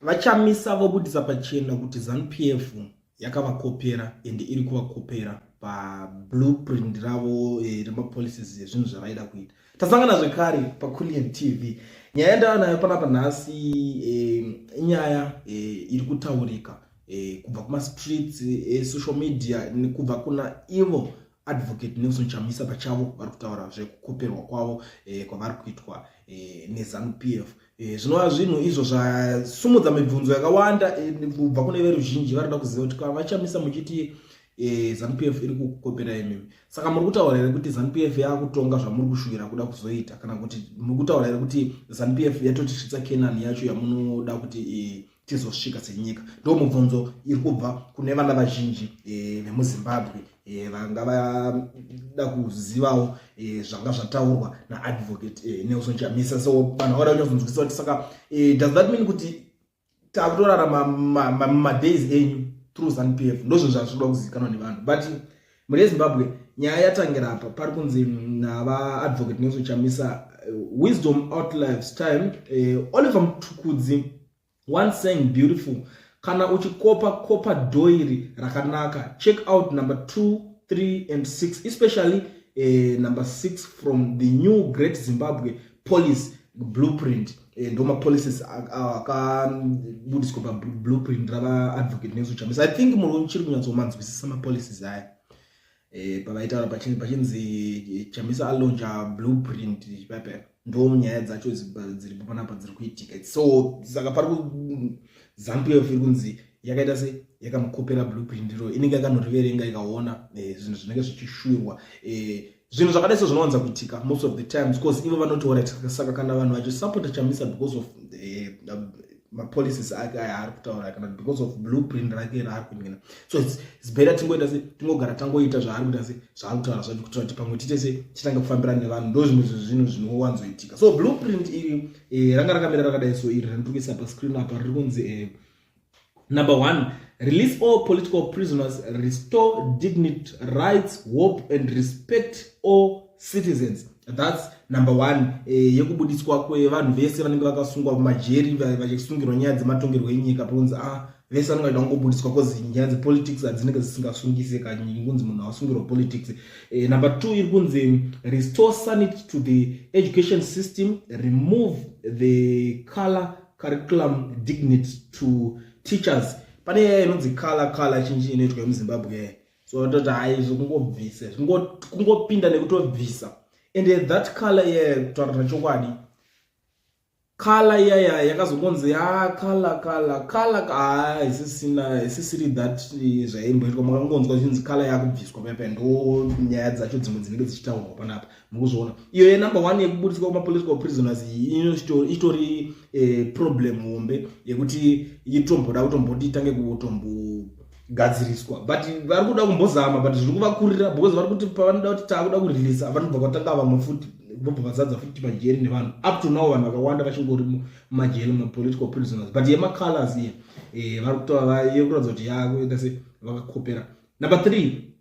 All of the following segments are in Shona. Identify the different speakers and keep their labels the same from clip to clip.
Speaker 1: VaChamisa vobudisa pachena kuti Zanu-PF yakavakopera ende iri kuvakopera pablueprint ravo remapolicies ezvinhu zvavaida kuita. Tasangana zvekare paCullian TV. Nyaya yandava nayo panapa nhasi inyaya iri kutaurika kubva kumastreets esocial media, kubva kuna ivo Advocate Nelson Chamisa pachavo vari kutaura zvekukoperwa kwavo kwavari kuitwa neZanu-PF, zvinova zvinhu izvo zvasumudza mibvunzo yakawanda kubva kune veruzhinji vari kuda kuziva kuti kana VaChamisa muchiti ZANU-PF iri kukukopera imimi, saka muri kutaura here kuti ZANU-PF yakutonga zvamuri kushuvira kuda kuzoita, kana kuti muri kutaura here kuti ZANU-PF yatotisvitsa Kenani yacho yamunoda kuti tizosvika senyika? Ndo mubvunzo iri kubva kune vana vazhinji vemuZimbabwe vanga vada kuzivawo zvanga zvataurwa naAdvocate Nelson Chamisa. So vanhu vangada kunyazonzwisisa kuti saka does that mean kuti takutorarama mumadays enyu through ZANU-PF? Ndo zvinhu zvazvinoda kuzivikanwa nevanhu. But mhuri yeZimbabwe, nyaya yatangira apa pari kunzi navaAdvocate Nelson Chamisa, "Wisdom outlives time." Oliver Mtukudzi once saying beautiful, "Kana uchikopa, kopa dhoiri rakanaka." Check out number 2, 3 and 6, especially number 6 from the New Great Zimbabwe Policy Blueprint. Ndo mapolicies akabudiswa pablueprint ravaAdvocate Nelson Chamisa. I think muri uchiri kunyatsomanzwisisa mapolicies aya pavaitaura pachinzi Chamisa alauncha blueprint paipa. Ndo nyaya dzacho dziripo panapa dziri kuitika. So saka pari ZANU-PF iri kunzi yakaita se yakamukopera blueprint iro, inenge yakanoriverenga ikaona zvinhu zvinenge zvichishuwirwa. Zvinhu zvakadai so zvinowanza kuitika most of the times because ivo vanoti, "Alright, saka kana vanhu vachisapota Chamisa because of mapolicies ake aya ari kutaura, kana because of blueprint rake raari kunyina, so it's better tingoita se tingogara tangoita zvaari kuita, se zvaari kutaura zvacho, kuitira kuti pamwe tiite se titange kufambira nevanhu." Ndo zvimwe zvezvinhu zvinowanzoitika. So blueprint iri ranga rakamira rakadai. So iri randiri kuisa pascreen apa riri kunzi number one, release all political prisoners, restore dignity, rights, hope and respect all citizens. That's number one, yekubudiswa kwevanhu vese vanenge vakasungwa mumajeri vachisungirwa nyaya dzematongerwo enyika. Pakunzi vese vanenge vachida kungobudiswa cause nyaya dzepolitics hadzinenge dzisingasungise kunzi munhu awasungirwa politics. Number two iri kunzi restore sanity to the education system, remove the color curriculum, dignity to teachers. Pane yaya inonzi color color chinji inoitwa yemuZimbabwe. So toti hai, zvekungobvisa, kungopinda nekutobvisa. And that color iyaya, kutaurira chokwadi, color iyaya yakazongonzi ya color color color ha isisina, isisiri that zvaimboitwa. Makangonzwa zvinzi color yakubviswa paipa. Ndo nyaya dzacho dzimwe dzinenge dzichitaurwa panapa. Mukuzviona iyo yenumber one yekubudiswa kwemapolitical prisoners iyi itori problem hombe yekuti itomboda kutomboti itange kutombogadziriswa, but vari kuda kumbozama, but zviri kuvakurira because vari kuti pavanoda kuti taakuda kureleasa, vanobva kwatanga vamwe futi vobva vazadza futi majeri nevanhu. Up to now vanhu vakawanda vachingori mumajeri, mapolitical prisoners. But yemacolors iye vari kutoyekuratidza kuti yakuita se vakakopera. Number three,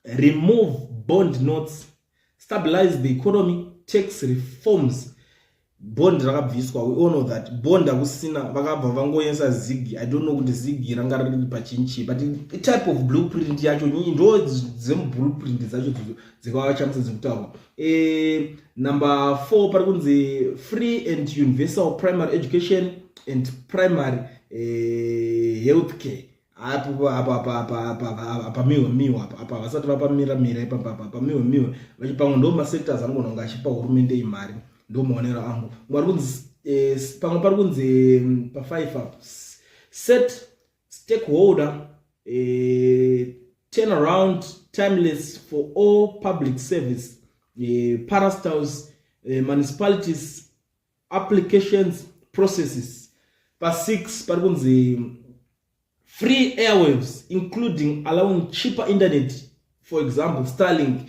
Speaker 1: remove bond notes, stabilize the economy, tax reforms. Bond rakabviswa, we all know that bond hakusina, vakabva vangoensa ZiG. I don't know kuti ZiG ranga riri pachinchi, but type of blueprint yacho ndo dzemublueprint dzacho dzikavachamisa dzekutaurwa. Number four pari kunzi free and universal primary education and primary health care. Apo apa miwe miwe apa vasati vapamira mira ipapa apa miwe miwe pamwe ndo masectors anogona kunge achipa hurumende imari. Ndo maonero angu. Pari kunzi pamwe pari kunzi pa5 up, set stakeholder turnaround timelines for all public service parastatals, municipalities applications processes. Pa6 pari kunzi free airwaves, including allowing cheaper internet, for example Starlink.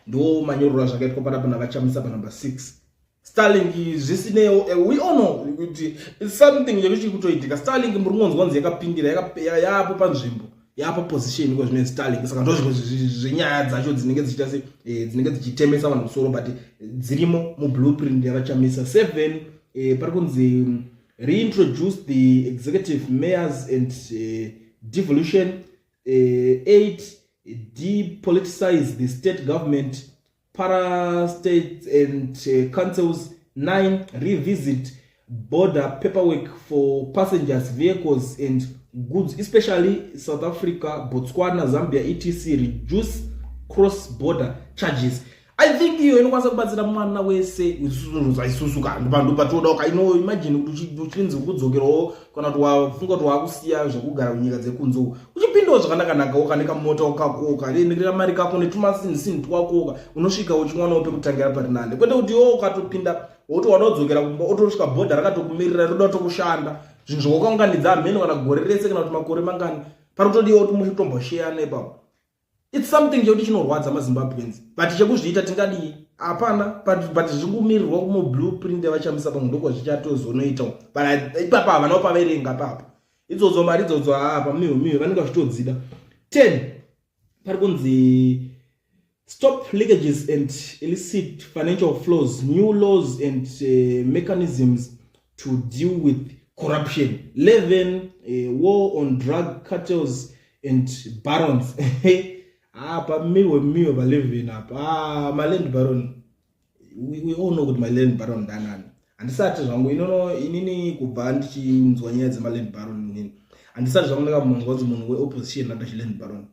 Speaker 1: Ndo manyorero azvakaitwa panapa navaChamisa panumber 6. Starlink zvisinewo, we all know kuti something chekuchiri kutoitika. Starlink muri kungonzwa nzi yakapindira, yapo panzvimbo, yapa position iko zvine Starlink. Saka ndo zvimwe zvenyaya dzacho dzinenge dzichiita se dzinenge dzichitemesa vanhu musoro, but dzirimo mublueprint yavaChamisa. 7 pari kunzi Reintroduce the executive mayors and devolution. 8, depoliticize the state government, parastates and councils. 9, revisit border paperwork for passengers, vehicles and goods, especially South Africa, Botswana, Zambia, etc. Reduce cross border charges. I think iyo inokwanisa kubatsira mwana wese. Isusu ndo patoda. Ino imagine kuti uchinzi kudzokerawo kana kuti wafunga kuti wakusiya zvekugara kunyika dzekunze, uchipindawo zvakanaka-naka, kane kamota kako, mari kako netumasinhisini twakoka, unosvika uchiwanawo pekutangira pari nane, kwete kuti iwo ukatopinda woti wada kudzokera kumba, otosvika bhodha rakatokumirira, roda tokushanda zvinhu zvawakaunganidza hameno kana gore rese kana kuti makore mangani. Pari kutodiwa kuti muchitombosheyana ipapo. It's something chekuti chinorwadza maZimbabweans, but chekuzviita tingadii? Hapana. But zviri kumirirwa kumublueprint yavaChamisa, pamwe ndoko zvichatozonoitawo, but ipapa havana kupaverenga papa. Idzodzo mari idzodzo, haa, pamiwe miwe vanenge vachitodzida. 10, pari kunzi stop leakages and illicit financial flows, new laws and mechanisms to deal with corruption. 11, war on drug cartels and barons. Apa miwe miwe pa11 apa, ah, maland baron, we all know kuti maland baron ndanani. Handisati zvangu inono inini kubva ndichinzwa nyaya dzemaland baron, inini handisati zvangu ndakambonzwa kunzi munhu weopposition ada chiland baron.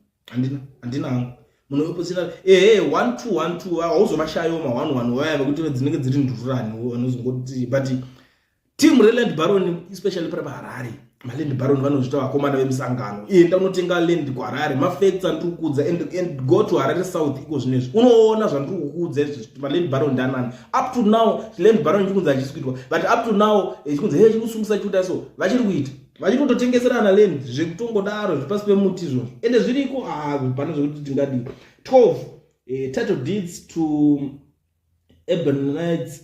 Speaker 1: Handina hangu munhu weopposition. Ehe, 1 2 1 2, hauzovashayiwo ma 1 1 vaya vekuti dzinenge dziri ndururani vanozongoti, but team reland baron, especially pari paHarare, maland baron vanozvita vakomana vemusangano. Enda unotenga land kuHarare, mafacts andiri kukuudza, and go to Harare South iko zvinezvi, unoona zvandiri kukuudza izvi, maland baron ndanani. Up to now land baron chikunzi hachisi kuitwa, but up to now chikunzi he chikusungisa chikuita so, vachiri kuita, vachiri kutotengeserana land zvekutongodaro zvepasi pemuti izvozvo, ende zviriko. Ah, pane zvekuti tingadii. 12, title deeds to urbanites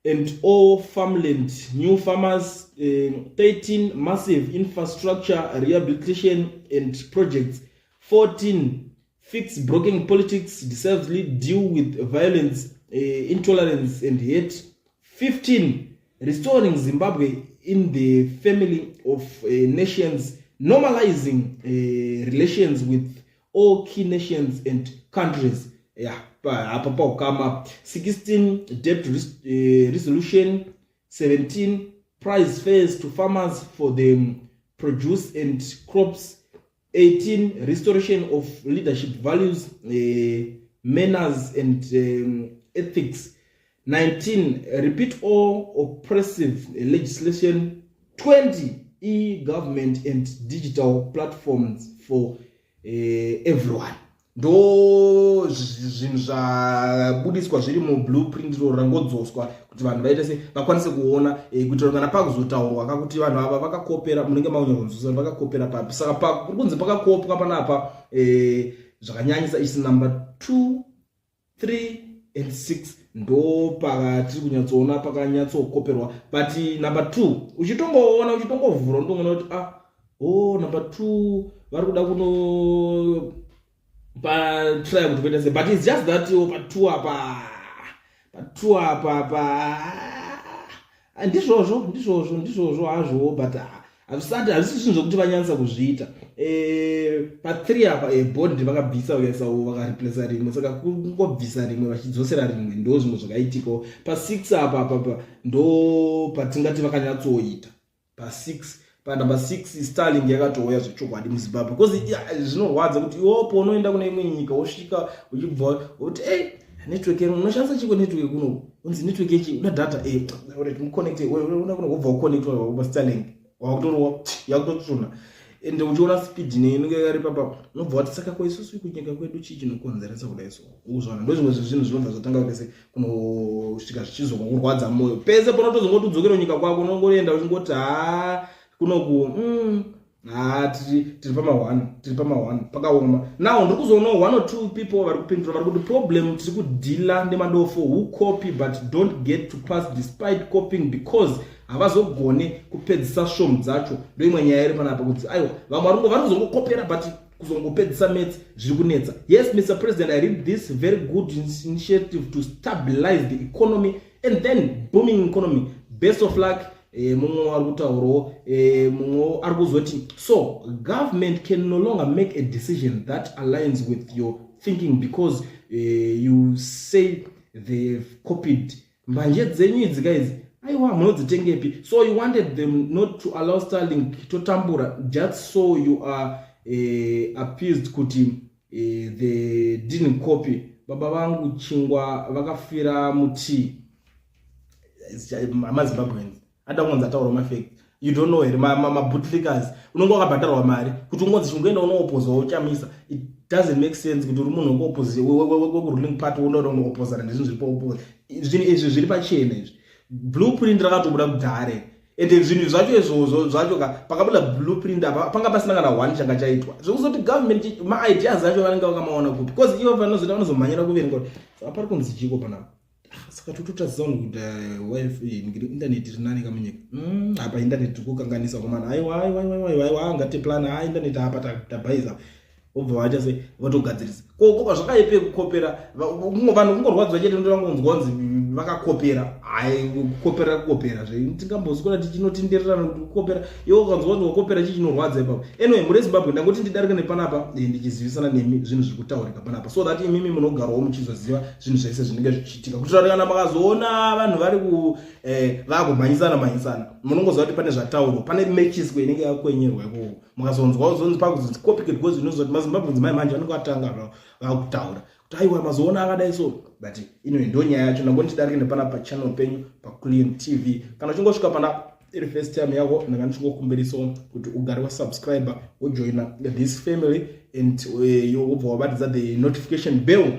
Speaker 1: and all farmland, new farmers. 13, massive infrastructure rehabilitation and projects. 14, fix broken politics, decisively deal with violence, intolerance and hate. 15, restoring Zimbabwe in the family of nations, normalizing relations with all key nations and countries. Yeah, apa paukama. 16, debt resolution. 17, price fair to farmers for the produce and crops. 18, restoration of leadership values, manners and ethics. 19, repeal all oppressive legislation. 20, e-government and digital platforms for everyone. Ndo zvinhu zvabudiswa zviri mublueprint ro rangodzoswa kuti vanhu vaite se vakwanise kuona, kuitira kana pakuzotaurwa kakuti vanhu ava vakakopera, munenge maunyakunzwisisa vakakopera papi. Saka kuri kunzi pakakopwa panapa zvakanyanyisa isi number 2, 3 and 6, ndo pakatiri kunyatsoona pakanyatsokoperwa. But number 2 uchitongoona, uchitongovhura, unotongoona kuti, ah, oh, number 2 vari kuda kuno patry kuti kuita sei, but it's just that pa2 apa, pa2 apa pa ndizvozvo, ndizvozvo, ndizvozvo hazvowo, but hazvisati, hazvisi zvinhu zvokuti vanyanyisa kuzviita. Pa3 apa, bond vakabvisa, vakaisa, vakareplaca rimwe, saka kungobvisa rimwe vachidzosera rimwe, ndo zvimwe zvakaitikawo. Pa6 apa papa ndo patingati vakanyatsoita pa6, panumber 6 Starlink yakatouya zvechokwadi muZimbabwe, because zvinorwadza kuti iwopo unoenda kune imwe nyika, wosvika uchibva kuti, "Ei, network yenyu unoshandisa chiko network kuno?" Unzi network yechi una data, alright, muconnect, una kuno, wobva uconnect paStarlink, wakutorowa, yakutotsuna, ende uchiona speed inenge yari papa, unobva wati, "Saka ko isusu kunyika kwedu chii chinokonzeresa kudai?" So ukuzvaona, ndo zvimwe zvezvinhu zvinobva zvatanga kuti se kunosvika zvichizokurwadza mwoyo pese panotozongoti udzokere kunyika kwako, unongoenda uchingoti, "Haa, kunoku ha, tiri pama1, tiri pama1, pakaoma." Now ndiri kuzoonawo one or two people vari kupindura, vari kuti problem tiri kudeala nemadofo who copy but don't get to pass despite copying, because havazogone kupedzisa shomu dzacho. Ndo imwe nyaya iri panapa kuti aiwa, vamwe vari kuzongokopera, but kuzongopedzisa maths zviri kunetsa. Yes, Mr President, I read this very good initiative to stabilize the economy and then booming economy. Best of luck. Mumwe ari kutaurawo, mumwe ari kuzoti, "So government can no longer make a decision that aligns with your thinking because you say they've copied. Mbanje dzenyu idzi guys, aiwa, munodzitengepi? So you wanted them not to allow Starlink, totambura, just so you are appeased kuti they didn't copy. Baba vangu chingwa vakafira muti." MaZimbabweans ada kungonzi ataura mafacts. You don't know here, mabootlickers, unonge wakabhadharwa mari kuti ungonzi chingoenda unoopposawo Chamisa. It doesn't make sense kuti uri munhu wekuruling party, unoda unooppozana nezvinhu zviri paopposa. Zvinhu izvi zviri pachena izvi. Blueprint rakatobuda kudhare, ende zvinhu zvacho izvozvo zvacho ka, pakabuda blueprint apa panga pasina kana one changa chaitwa. Zvekuzoti government, maideas acho vanenge vakamaona kupi? Because ivo vanozoita, vanozomhanyira kuverenga kuti saka pari kunzi chiko panapa. Ah, saka tototadzisawo kuti wifi, internet iri nani kamunyika. Apa internet tiri kukanganisa komana. Aiwa, aiwa, aiwa, aiwa, aiwa, ngatiplan ha internet apa tabhaisa. Vobva vaita se vatogadzirisa. Ko zvakaipe kukopera? Vanhu kungorwadziwa chete, ndorangonzwa kunzi vakakopera. Hai, kukopera, kukopera zve tingamboswera tichinotendererana kuti kukopera. Iwe ukanzwa kunzi wakopera, chii chinorwadza ipapo? Anyway, muri Zimbabwe, ndangoti ndidarike nepanapa, ndichizivisana nemi zvinhu zviri kutaurika panapa, so that imimi munogarawo muchizoziva zvinhu zvese zvinenge zvichiitika, kuitira kuti kana makazoona vanhu vari ku vakumhanyisana mhanyisana, munongoziva kuti pane zvataurwa, pane mechiswe inenge yakwenyerwa ikoko. Mukazonzwa zonzi pakuzonzi copycat, because inoziva kuti maZimbabweans mai manje vanenge vatanga vakutaura kuti aiwa, mazoona akadai. So but anyway, ndo nyaya yacho. Ndangoti ndidarike nepanapa pachannel penyu, paClean TV. Kana uchingosvika pana iri first time yako, ndanga ndichingokumbirisawo kuti ugare wasubscribe, wojoina this family and wobva wabatidza the notification bell.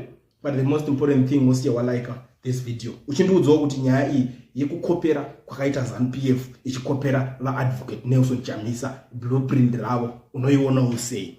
Speaker 1: But the most important thing, wosiya walike this video, uchindiudzawo kuti nyaya iyi yekukopera kwakaita ZANU PF ichikopera vaAdvocate Nelson Chamisa blueprint ravo, unoionawo sei?